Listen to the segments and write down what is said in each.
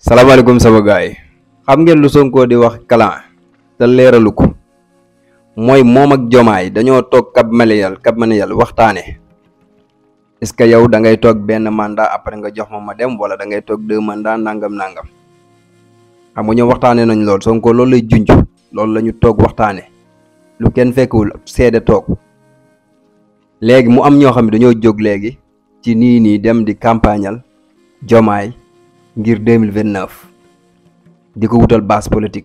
salaamaaleykum sama gaay xam ngeen lu Sonko di wax kalan te leeralu ko mooy moom ak Jomaay dañoo toog Cap Manuel waxtaane est-ce que yow da ngay toog benn mandat après nga jox ma dem wala da ngay toog 2 mandats nangam xam nga ñoom waxtaane nañ lool Sonko loolu lay junj loolu la ñu toog waxtaane lu kenn fekkul seede toog léegi mu am ñoo xam ne dañoo jóg léegi ci nii dem di campagnal Jomaay ngir 2029 di ko wutal base politique.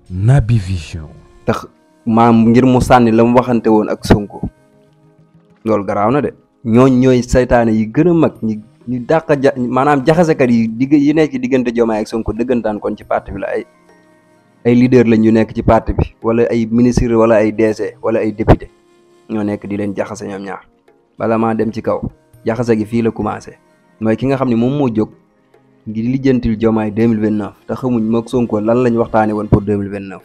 Naby Vision. tax maam ngir mu sànni la mu waxante woon ak Sonko loolu garaaw na de ñooy saytaane yi gën a mag ñu dàq maanaam jaxasekat yi nekk ci diggante Jomaay ak Sonko dëggantaan kon ci parti bi la ay leader lañ ñu nekk ci parti bi wala ay ministre wala ay DC wala ay député ñoo nekk di leen jaxase ñoom ñaar bala maa dem ci kaw jaxase gi fii la commencé mooy ki nga xam ne moom moo jóg ngir lijjantil Jomaay 2029 te xamuñ mook Sonko lan lañ waxtaane woon pour 2029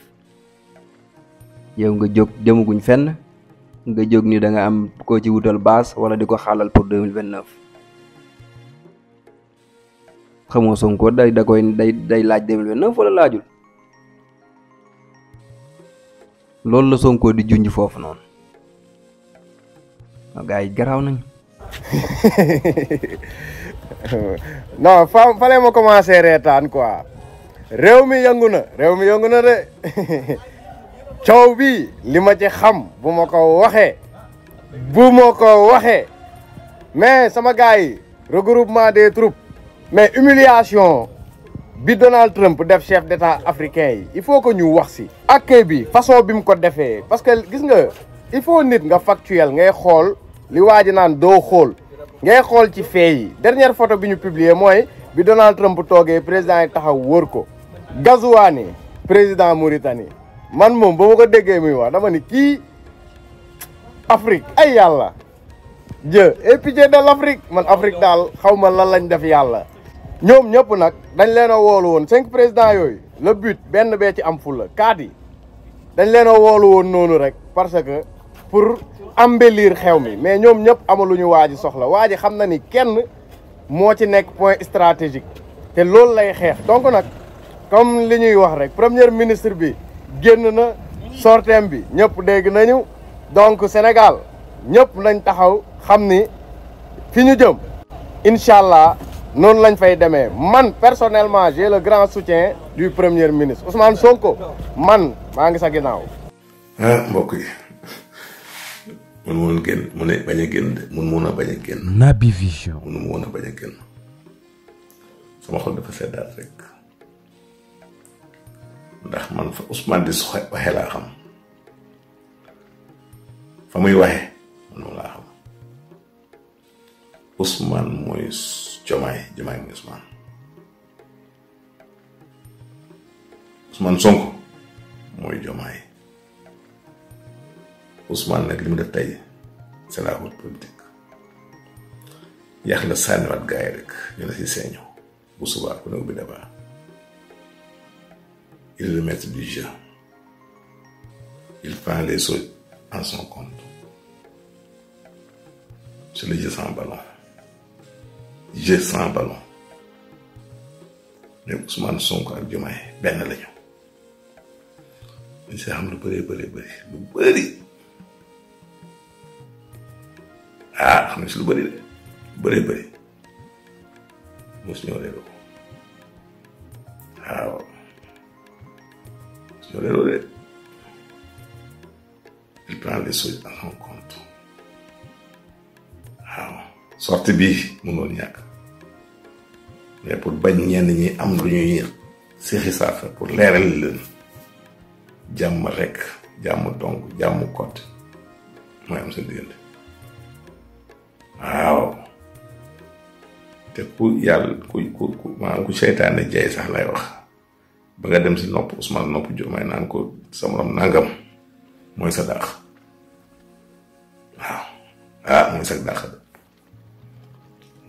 yow nga jóg demaguñ fenn nga jóg ni da nga am koo ci wutal base wala di ko xaalal pour 2029 xamoo Sonko day laaj 2029 wala laajul loolu la Sonko di junj foofu noonu gars yi garaaw nañ. non fallait ma commencer reetaan quoi réew mi yëngu na de coow bi li ma ci xam bu ma ko waxee mais sama gars yi regroupement des troupes mais humiliation bi Donald Trump def chef d'état africain yi il faut que ñu wax si accueil bi façon bi mu ko defee parce que gis nga il faut nit nga factuel ngay xool li waa ji naan doo xool ngay xool ci fee yi dernière photo bi ñu publier mooy bi Donald Trump toogee président yi taxaw wër ko Gazouani président Mauritanie man moom ba ma ko déggee muy wax dama ni kii Afrique ay yàlla Dieu et pitié de l'Afrique man Afrique daal xaw ma lan lañ def yàlla ñoom ñëpp nag dañ leen a woolu woon 5 présidents yooyu le but benn bee ci am fulla 4 yi dañ leen a woolu woon noonu rek parce que pour embellir xew mi mais ñoom ñëpp amaluñu waa ji soxla waa ji xam na ni kenn moo ci nekk point stratégique te loolu lay xeex donc nag comme li ñuy wax rek premier ministre bi génn na sorteem bi ñëpp dégg nañu donc Sénégal ñëpp nañ taxaw xam ni fi ñu jëm incha allah noonu lañ fay demee man personnellement j'ai le grand soutien du premier ministre Ousmane Sonko man maa ngi sa ginnaaw. mbokk yi. mun génn mu ne bañ a génn de mun a bañ a génn. Naby Vision. mun a bañ a génn sama xol dafa seddaat rek ndax man fa Ousmane di waxee laa xam fa muy waxee man moom laa xam Ousmane mooy Jomaay mooy Ousmane Sonko mooy Jomaay. Ousmane nag li mu def tey c'est la haute politique yàq la sànniwaat gars yi rek ñu ne si seeñu bu subaa ku ne ubbi débat il le maître du jeu il prend les choses en son compte c'est le jeu sans ballon mais Ousmane Sonko ak Diomaye benn lañu ñu si xam lu bëri xam ne si lu bëri mos ñoo réeroo waaw mos ñoo réeroo de il prend les choses en son compte waaw sortie bii mënoon ñàkk mais pour bañ ñenn ñi am lu ñuy seexi saafa pour leeral leen jàmm rek jàmm donc jàmm côté mooy am seen diggante waaw te ku yàlla ku seytaane jay sax lay wax ba nga dem si nopp Ousmane nopp Diomaye naan ko sa morom nangam mooy sa dàq waaw mooy sa dàq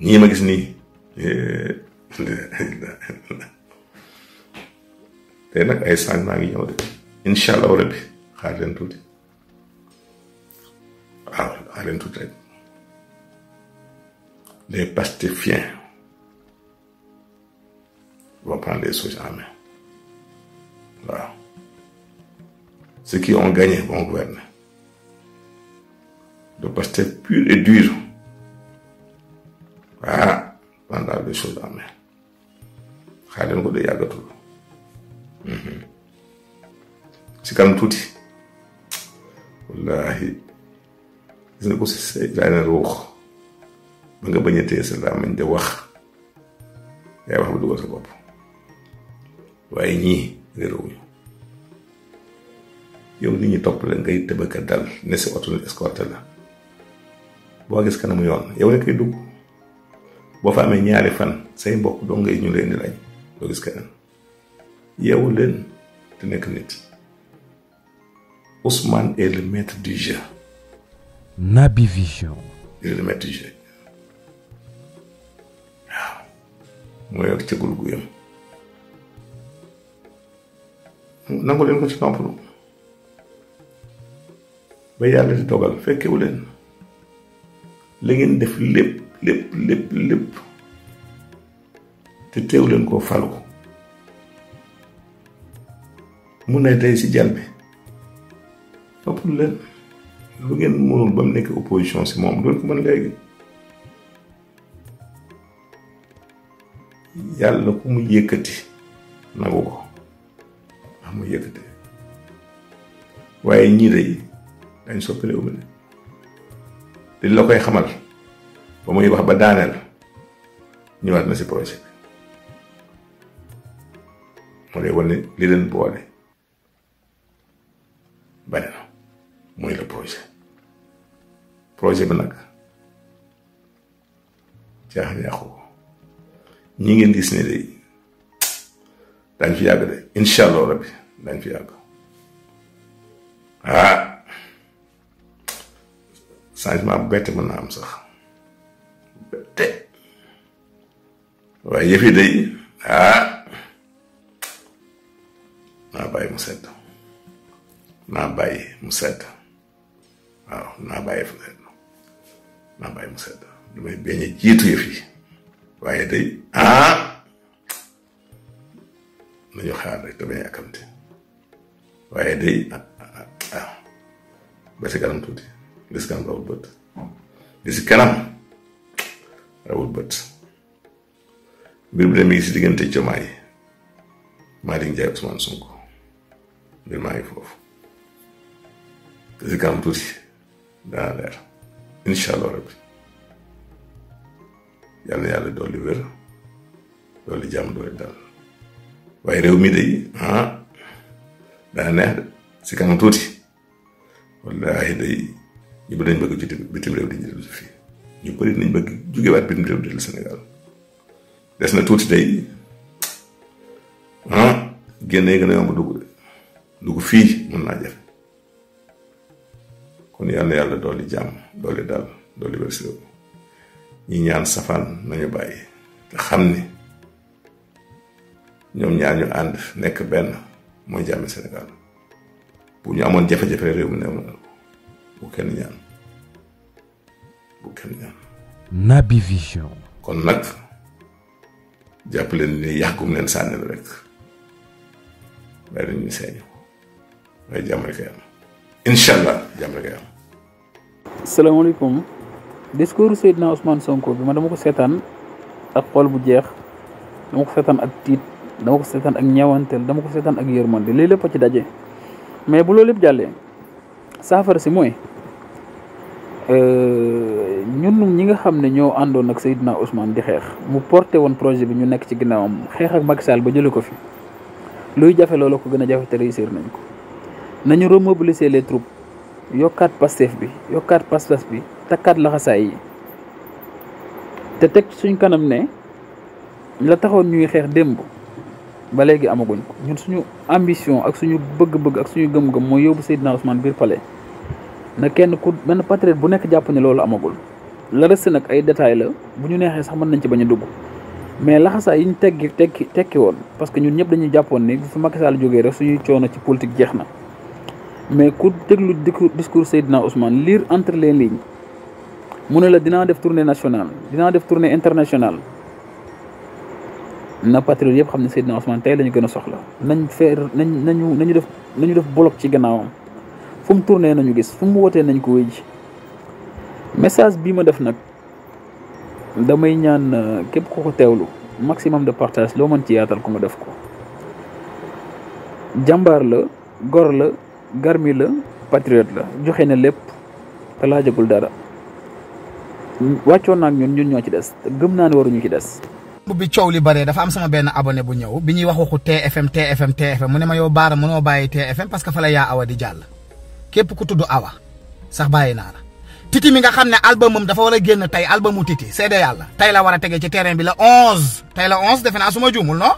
ñii ma gis nii te nag ay changement ngi ñëw de incha allah rabbi xaar leen tuuti rek les pastifiens on va prendre les choses en main. Voilà. Ceux qui ont gagné vont gouverner. De Pastef pur et dur. Voilà. Prendre les choses en main. Xaaral ko de yàggatul. Si kanam tuuti. Wallahi. Gis nga ko si say daane ruux. Ba nga bañ a téye sa làmmiñ de wax. Yaay wax bu dugal sa bopp. Waaye ñii réeruñu. Yow nit ñi topp la ngay tëbaka dal ne si oto la escorte la. Boo gis kanamu yoon yow ne koy dugg. Boo fa amee ñaari fan say mbokk doo ngay ñu leen di lañ. Doo gis keneen. Yeewu leen te nekk nit. Ousmane est le maître du jeu. Naby Vision. Il est le maître du jeu. waaw. mooy ak cëgul gu yam. nangu leen ko ci noppalu. ba yàlla di dogal fekkewu leen. la ngeen def lépp. te teew leen koo falu. mun na tey si jal bi. toppul leen. lu ngeen mënul ba mu nekk opposition si moom doon ko mën léegi. yàlla ku mu yëkkati nagu ko ndax mu yëkkati waaye ñii day dañ soppale wu ne dañ la koy xamal ba muy wax ba daaneel ñëwaat na si projet bi moo lay wane li leen boole bari na mooy le projet bi nag caaxaan yàqu ko ñi ngeen gis ne day dañ fi yàgg de incha allah rabbi dañ fi yàgg changement bu bette mën na am sax bette waaye yëf yi day naa bàyyi mu sedd waaw naa bàyyi mu sedd damay beñe jiitu yëf yi waaye day nañu xaar rek te bañ a yàkkamte waaye day ba si kanam tuuti li si kanam rawul bët mbir bi de mi ngi si diggante Diomaye Malick Ndiaye Ousmane Sonko mbir maa ngi foofu te si kanam tuuti dana leer incha allah rabbi yàlla dolli wér dolli jàmm dolli dal waaye réew mi day dana neex de si kanam tuuti wallaahi day ñu bëri nañ bëgg ci bitim réew di ñu si fii ñu bëri nañ bëgg jugewaat bitim réew di Sénégal des na tuuti day génne gën a yomb dugg fii mën naa jafe kon yàlla dolli jàmm dolli dal dolli wér si réew ñi ñaan safaan nañu bàyyi te xam ni ñoom ñaar ñu ànd nekk benn mooy jàmmi Sénégal bu ñu amoon jafe-jafe réew mi ne bu kenn ñaan Naby Vision. kon nag jàpp leen ni yàggum leen sànnil rek bàyyi leen ñu seeñu waaye jàmm rek am incha allah jàmm rek am. salaamaaleykum. discours Seydina Ousmane Sonko bi ma dama ko seetaan ak xol bu jeex dama ko seetaan ak tiit dama ko seetaan ak ñeewanteel dama ko seetaan ak yërmande lii lépp a ci daje mais bu loolu lépp jàllee saafara si mooy ñun ñi nga xam ne ñoo àndoon ak Seydina Ousmane di xeex mu porté woon projet bi ñu nekk ci ginnaawam xeex ak Macky Sall ba jëlee ko fi luy jafe loolu ko gën a jafe te réussir nañ ko nañu remobiliser les troupes yokkaat Pastef bi yokkaat pas-pas bi takkaat laxasaay yi te teg suñ kanam ne la taxoon ñuy xeex démb ba léegi amaguñ ko ñun suñu ambition ak suñu bëgg-bëgg ak suñu gëm-gëm mooy yóbbu Seydina Ousmane biir palais na kenn ku benn patriote bu nekk jàpp ne loolu amagul la reste nag ay détails la bu ñu neexee sax mën nañ ci bañ a dugg mais laxasaay yi ñu tekki woon parce que ñun ñëpp dañuy jàppoon ni fu Macky Sall jógee rek suñuy coono ci politique jeex na mais ku déglu discours Seydina Ousmane lire entre les lignes mu ne la dinaa def tournée nationale dinaa def tournée internationale na patriote yëpp xam ne Seydina Ousmane tey lañu gën a soxla nañu def bloc ci gannaawam fu mu tourné nañu gis fu mu wootee nañ ko wéy ji message bii ma def nag damay ñaan képp ku ko teewlu maximum de partage loo mën ci yaatal ko nga def ko jàmbaar la gor la garmi la patriote la joxe na lépp te laajagul dara wàccoon naag ñun ñoo ci des te gëm naa ne waruñu ci des. bi coow li bare dafa am sama benn abonné bu ñëw bi ñuy wax waxu TFM mu ne ma yow Baara mënoo bàyyi TFM parce que fa la yaa awa di jàll képp ku tudd awa sax bàyyi naa la Titi mi nga xam ne albumam dafa war a génn tey albumu Titi seede yàlla tey la war a tegee ci terrain bi la 11 tey la 11 defe naa su ma juumul non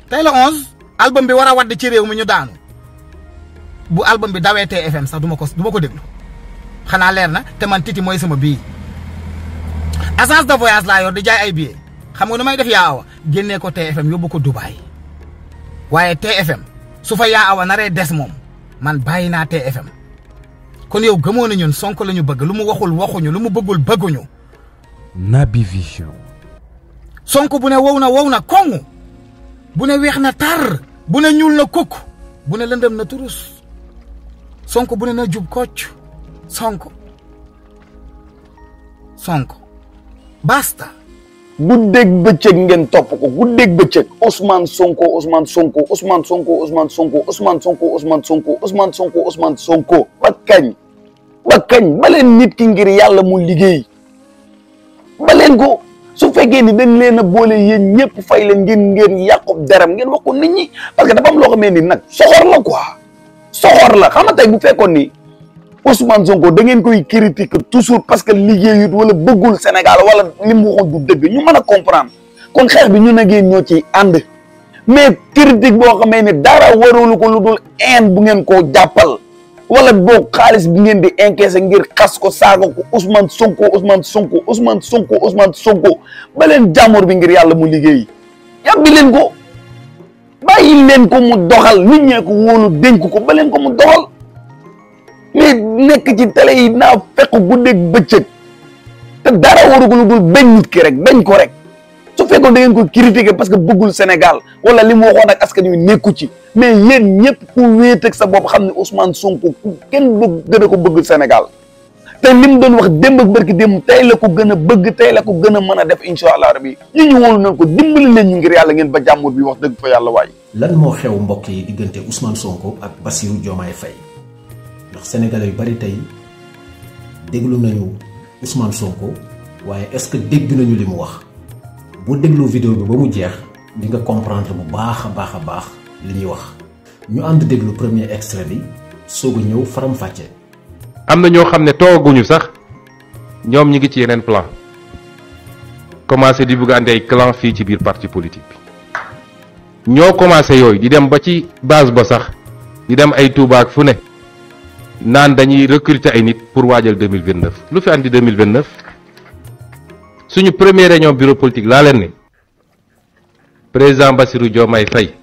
tey la 11 album bi war a wadd ci réew mi ñu daanu bu album bi dawee TFM sax du ma ko déglu xanaa leer na te man Titi mooy sama bii agence de voyage laa yor di jaay ay billets xam nga nu may def yaa awa génnee ko TFM yóbbu ko Dubaay waaye TFM su fa yaa awa naree des moom man bàyyi naa TFM kon yow gëmoo na ñun Sonko la ñu bëgg lu mu waxul waxuñu lu mu bëggul bëgguñu. Naby Vision. Sonko bu ne wow na koŋŋ bu ne weex na tar bu ne ñuul na kukk bu ne lëndëm na turus Sonko bu ne na jub kocc Sonko basta. guddeeg bëccëg ngeen topp ko guddeeg bëccëg Ousmane Sonko ba kañ ba leen nit ki ngir yàlla mu liggéey ba leen ko su fekkee ni dañ leen a boole yéen ñëpp fay leen ngeen yàqu deram ngeen wax ko nit ñi parce que dafa am loo xamee ni nag soxor la quoi soxor la xam nga tey bu fekkoon ni Ousmane Sonko da ngeen koy critiquer toujours parce que liggéeyut wala bëggul Sénégal wala li mu waxoon du dëgg ñu mën a comprendre kon xeex bi ñu nageen ñoo ci ànd mais critique boo xamee ne dara warulu ko lu dul haine bu ngeen koo jàppal wala boog xaalis bi ngeen di encaisser ngir xas ko saaga ko Ousmane Sonko ba leen jàmmoor bi ngir yàlla mu liggéey yàbbi leen ko bàyyi leen ko mu doxal nit ñee ko wóolu dénk ko ba leen ko mu doxal mais nekk ci télé yi naa fekk guddeeg bëccëg te dara waru ko lu dul bañ nit ki rek bañ ko rek su fekkoon da ngeen ko critiquer parce que bëggul Sénégal wala li mu waxoon ak askan wi nekku ci mais yéen ñëpp ku wéet ak sa bopp xam ne Ousmane Sonko kenn gën a ko bëgg Sénégal te li mu doon wax démb ak barki démb tey la ko gën a bëgg tey la ko gën a mën a def incha allah rabi ñu wóolu nañ ko dimbali leen ñu ngir yàlla ngeen ba jàmbur bi wax dëgg fa yàlla waay. lan moo xew mbokk yi diggante Ousmane Sonko ak Bassirou Diomaye Faye ndax sénégalais yu bari tey déglu nañu Ousmane Sonko waaye est-ce que dégg nañu li mu wax bu déglu vidéo bi ba mu jeex di nga comprendre bu baax a baax li ñuy wax ñu ànd déglu premier extrait bi soog a ñëw faram fàcce. am na ñoo xam ne toogaguñu sax ñoom ñi ngi ci yeneen plan commencé di bëgg andi ay clan fii ci biir parti politique bi ñoo commencé yooyu di dem ba ci base ba sax di dem ay Touba ak fu ne naan dañuy recruter ay nit pour waajal 2029 lu fi andi 2029 suñu première réunion bureau politique laa leen ne président Bassirou Diomaye Faye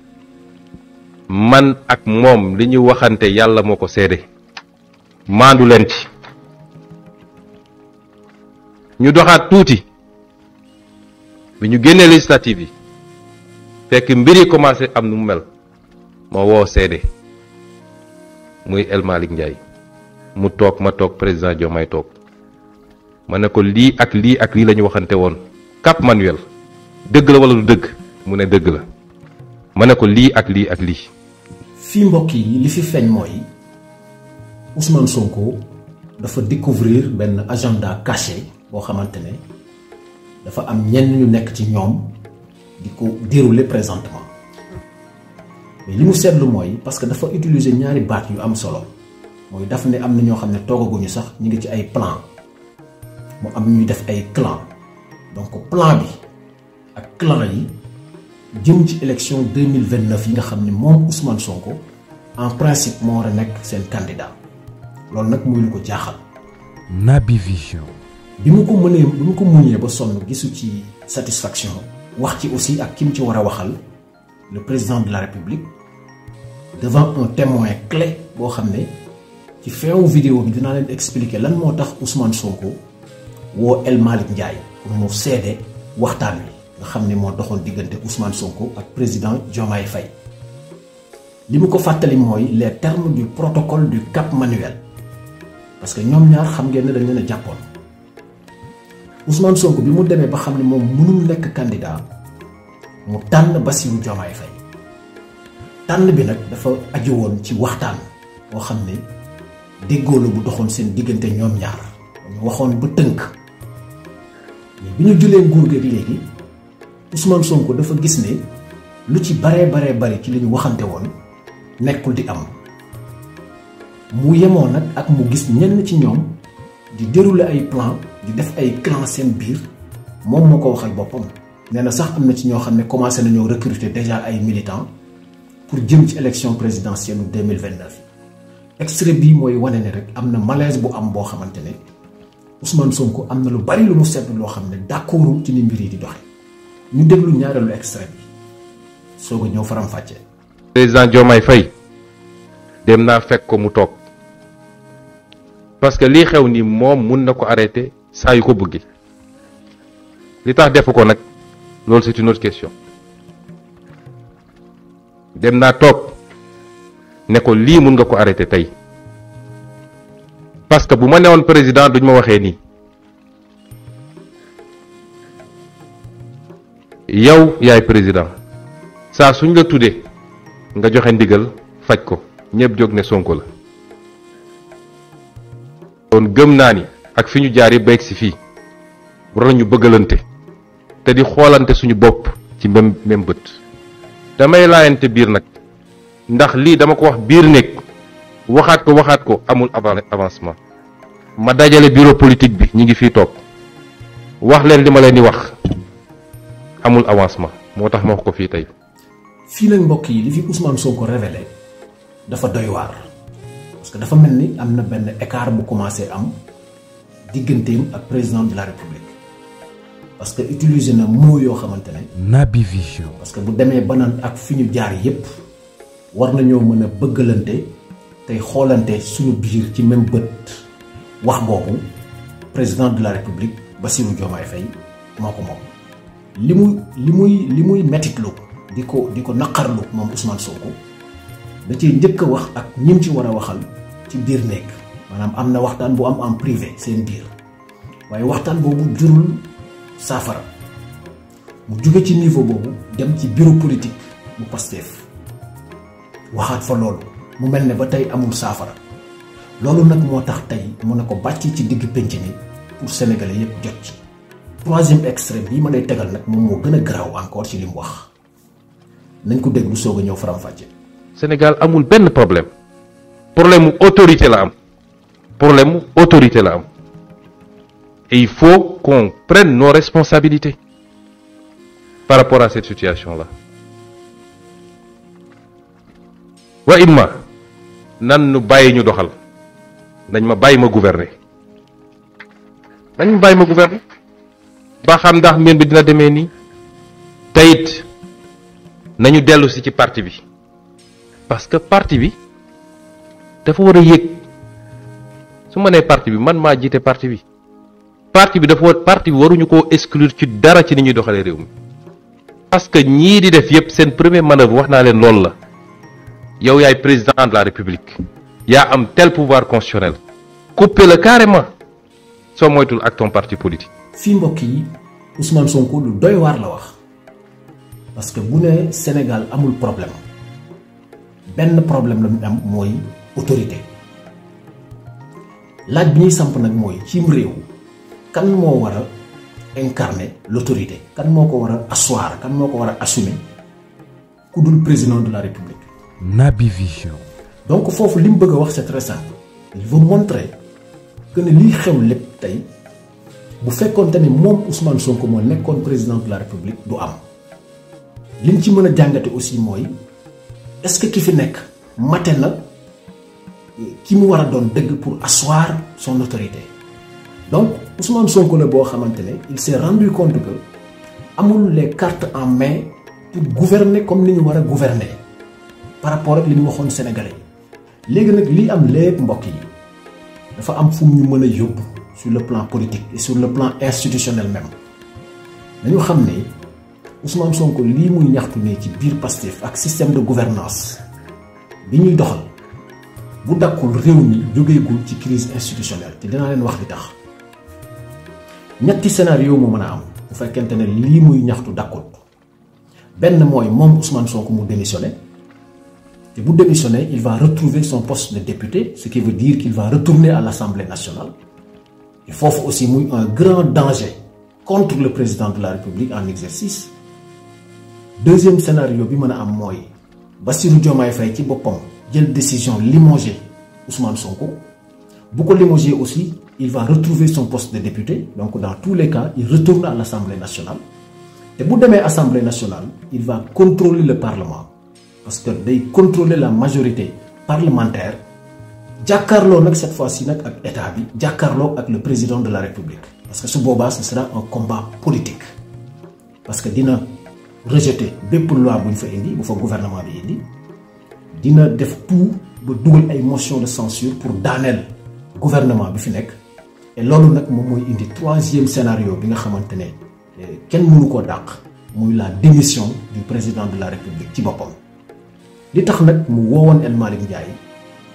man ak moom li ñu waxante yàlla moo ko seede maandu leen ci ñu doxaat tuuti bi ñu génnee législative yi fekk mbir yi commencé am nu mu mel moo woo seede muy El Malick Ndiaye mu toog ma toog président Diomaye toog ma ne ko lii ak lii ak lii la ñu waxante woon Cap Manuel dëgg la wala du dëgg mu ne dëgg la ma ne ko lii ak lii ak lii. fii mbokk yi li fi feeñ mooy Ousmane Sonko dafa découvrir benn agenda caché boo xamante ne dafa am ñenn ñu nekk ci ñoom di ko dérouler présentement mais li mu seetlu mooy parce que dafa utiliser ñaari baat yu am solo mooy daf ne am na ñoo xam ne toogaguñu sax ñu ngi ci ay plan mu am ñuy def ay clan donc plan bi ak clan yi jëm ci élection 2029 yi nga xam ne moom Ousmane Sonko en principe moo war a nekk seen candidat loolu nag muy lu ko jaaxal. Naby Vision. bi mu ko muñee ba sonn gisu ci satisfaction wax ci aussi ak ki mu ci war a waxal le président de la République devant un témoin clé boo xam ne ci feewu vidéo bi dinaa leen expliquer lan moo tax Ousmane Sonko woo El Malick Ndiaye pour mu seede waxtaan wi nga xam ne moo doxoon diggante Ousmane Sonko ak président Diomaye Faye li mu ko fàttali mooy les termes du protocole du Cap Manuel parce que ñoom ñaar xam ngeen ne dañ leen a jàppoon Ousmane Sonko bi mu demee ba xam ne moom mënul nekk candidat mu tànn Bassirou Diomaye Faye tànn bi nag dafa aju woon ci waxtaan boo xam ne déggoo la bu doxoon seen diggante ñoom ñaar ñu waxoon ba tënk mais bi ñu julee nguur gi léegi Ousmane Sonko dafa gis ne lu ci bari ci li ñu waxante woon nekkul di am mu yemoo nag ak mu gis ñenn ci ñoom di dérouler ay plan di def ay clan seen biir moom moo ko waxal boppam nee na sax am na ci ñoo xam ne commencé nañoo recruter déjà ay militants pour jëm ci élection présidentielle 2029 extrait bii mooy wane ne rek am na malaise bu am boo xamante ne Ousmane Sonko am na lu bari lu mu seetlu loo xam ne d'accordul ci ni mbir yi di doxe ñu déglu ñaareelu extrait bi soog a ñëw faram-fàccee. président Diomaye Faye dem naa fekk ko mu toog parce que lii xew ni moom mun na ko arrêter saa yu ko bëggee li tax defu ko nag loolu c'est une autre question dem naa toog ne ko lii mun nga ko arrêter tey parce que bu ma newoon président duñ ma waxee nii yow yaay président saa suñ la tuddee nga joxe ndigal faj ko ñëpp jóg ne Sonko la kon gëm naa ni ak fi ñu jaar yi beeg si fii war nañu bëggalante te di xoolante suñu bopp ci même bët damay laayante biir nag ndax lii dama ko wax biir néeg waxaat ko amul avancement ma dajale bureau politique bi ñi ngi fii toog wax leen li ma leen di wax amul avancement moo tax ma wax ko fii tey. fii nag mbokk yi li fi Ousmane Sonko révélé dafa doy waar parce que dafa mel ni am na benn écart bu commencé am digganteem ak président de la république parce que utiliser na mot yoo xamante ne. Naby Vision. parce que bu demee ba naan ak fi ñu jaar yépp war nañoo mën a bëggalante tey xoolante suñu biir ci même bët wax boobu président de la république Bassirou Diomaye Faye moo ko moom. li muy mettitlu di ko naqarlu moom Ousmane Sonko da cee njëkk a wax ak ñim ci war a waxal ci biir nekk maanaam am na waxtaan bu am en privé seen biir waaye waxtaan boobu jurul saafara mu jóge ci niveau boobu dem ci bureau politique bu Pastef waxaat fa loolu mu mel ne ba tey amul saafara loolu nag moo tax tey mu ne ko bàcc ci digg pénc mi pour sénégalais yépp jot ci. troisième extrait bii ma lay tegal nag moom moo gën a garaaw encore ci li mu wax nañ ko déglu soog a ñëw faram-fàcce. Sénégal amul benn problème mu autorité la am et il faut qu'on prenne nos responsabilités par rapport à cette situation-là wa imma nan nu bàyyi ñu doxal nañ ma bàyyi ma gouverner ba xam ndax mbir bi dina demee nii tayit nañu dellu si ci parti bi parce que parti bi dafa war a yëg su ma nee parti bi man maa jiite parti bi parti bi waruñu koo exclure ci dara ci ni ñuy doxalee réew mi parce que ñii di def yépp seen première manœuvre wax naa leen loolu la yow yaay président de la république yaa am tel pouvoir constitutionnel couper la carrément soo moytul ak ton parti politique. fii mbokk yi Ousmane Sonko lu doy waar la wax parce que bu ne Sénégal amul problème benn problème la mu am mooy autorité laaj bi ñuy samp nag mooy cim réew kan moo war a incarner l'autorité kan moo ko war a asseoir kan moo ko war a assumer ku dul président de la république. Naby Vision. donc foofu li mu bëgg a wax c'est très simple il veut montrer que ne lii xew lépp tey bu fekkoonte ni moom Ousmane Sonko moo nekkoon président de la république du am li mu ci mën a jàngate aussi mooy est-ce que ki fi nekk mate na ki mu war a doon dëgg pour asseoir son autorité donc Ousmane Sonko la boo xamante ne il s'est rendu compte que amul les cartes en main pour gouverner comme ni ñu war a gouverner par rapport ak li ñu waxoon Sénégalais yi léegi nag lii am lépp mbokk yi dafa am fu ñu mën a yóbbu sur le plan politique et sur le plan institutionnel même dañu xam ne Ousmane Sonko lii muy ñaxtu ne ci biir Pastef ak système de gouvernance bi ñuy doxal bu dakkul réew mi jógeegul ci crise institutionnelle te dinaa leen wax li tax ñetti scénario mu mën a am bu fekkente ne lii muy ñaxtu dakkul benn mooy moom Ousmane Sonko mu démissionné te bu démissionné il va retrouver son poste de député, ce qui veut dire qu'il va retourner à l'Assemblée nationale. Il faut aussi muy un grand danger contre le président de la République en exercice. Deuxième scénario bi mën a am mooy Bassirou Diomaye Faye ci boppam jël décision limoger Ousmane Sonko. Bu ko limoger aussi, il va retrouver son poste de député. Donc dans tous les cas, il retourne à l'Assemblée nationale. Et bu demee Assemblée nationale, il va contrôler le Parlement. Parce que day contrôler la majorité parlementaire. Jàkkaarloo nag cette fois-ci nag ak état bi, jàkkaarloo ak le président de la République. Parce que su boobaa ce sera un combat politique. Parce que dina rejeter bépp loi bu ñu fa indi, bu fa gouvernement bi indi. Dina def tout ba dugal ay motion de censure pour daaneel gouvernement bi fi nekk. Et loolu nag moom mooy indi troisième scénario bi nga xamante ne kenn mënu koo dàq, muy la démission du président de la République ci boppam. Li tax nag mu woowoon El Malick Ndiaye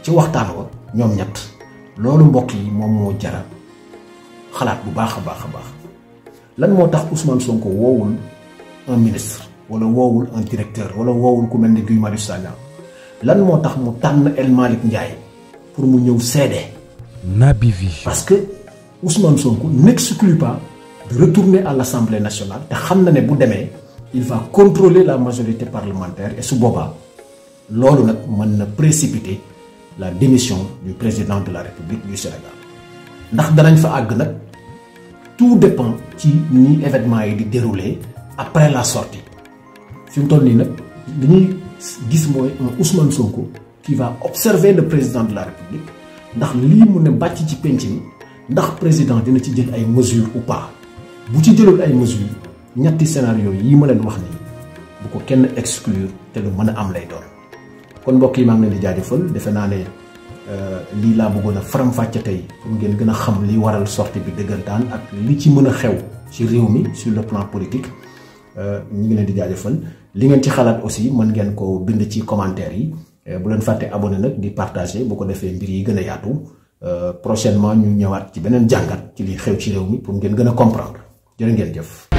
ci waxtaan wa ñoom ñett loolu mbokk yi moom moo jara xalaat bu baax a baax a baax lan moo tax Ousmane Sonko woowul un ministre wala woowul un directeur wala woowul ku mel ni Guy Marius Sagna lan moo tax mu tànn El Malick Ndiaye pour mu ñëw seede Naby Vision. Parce que Ousmane Sonko n'exclut pas de retourner à l'Assemblée nationale te xam na ne bu demee il va contrôler la majorité parlementaire et su boobaa loolu nag mën na précipiter la démission du président de la République du Sénégal ndax danañ fa àgg nag tout dépend ci ni événement yi di dérouler après la sortie fi mu toll nii nag dañuy gis mooy un Ousmane Sonko qui va observer le président de la République ndax lii mu ne bàcc ci penc mi ndax président dina ci jël ay mesures ou pas bu ci jëlul ay mesures ñetti scénario yi ma leen wax nii bu ko kenn exclure te lu mën a am lay doon. kon mbokk yi maa ngi leen di jaajëfal defe naa ne lii laa bëggoon a faram-fàcce tey pour ngeen gën a xam li waral sortie bi dëggantaan ak li ci mën a xew ci réew mi sur le plan politique ñu ngi leen di jaajëfal li ngeen ci xalaat aussi mën ngeen ko bind ci commentaire yi bu leen fàtte abonné nag di partager bu ko defee mbir yi gën a yaatu prochainement ñu ñëwaat ci beneen jàngat ci li xew ci réew mi pour ngeen gën a comprendre jërë ngeen jëf.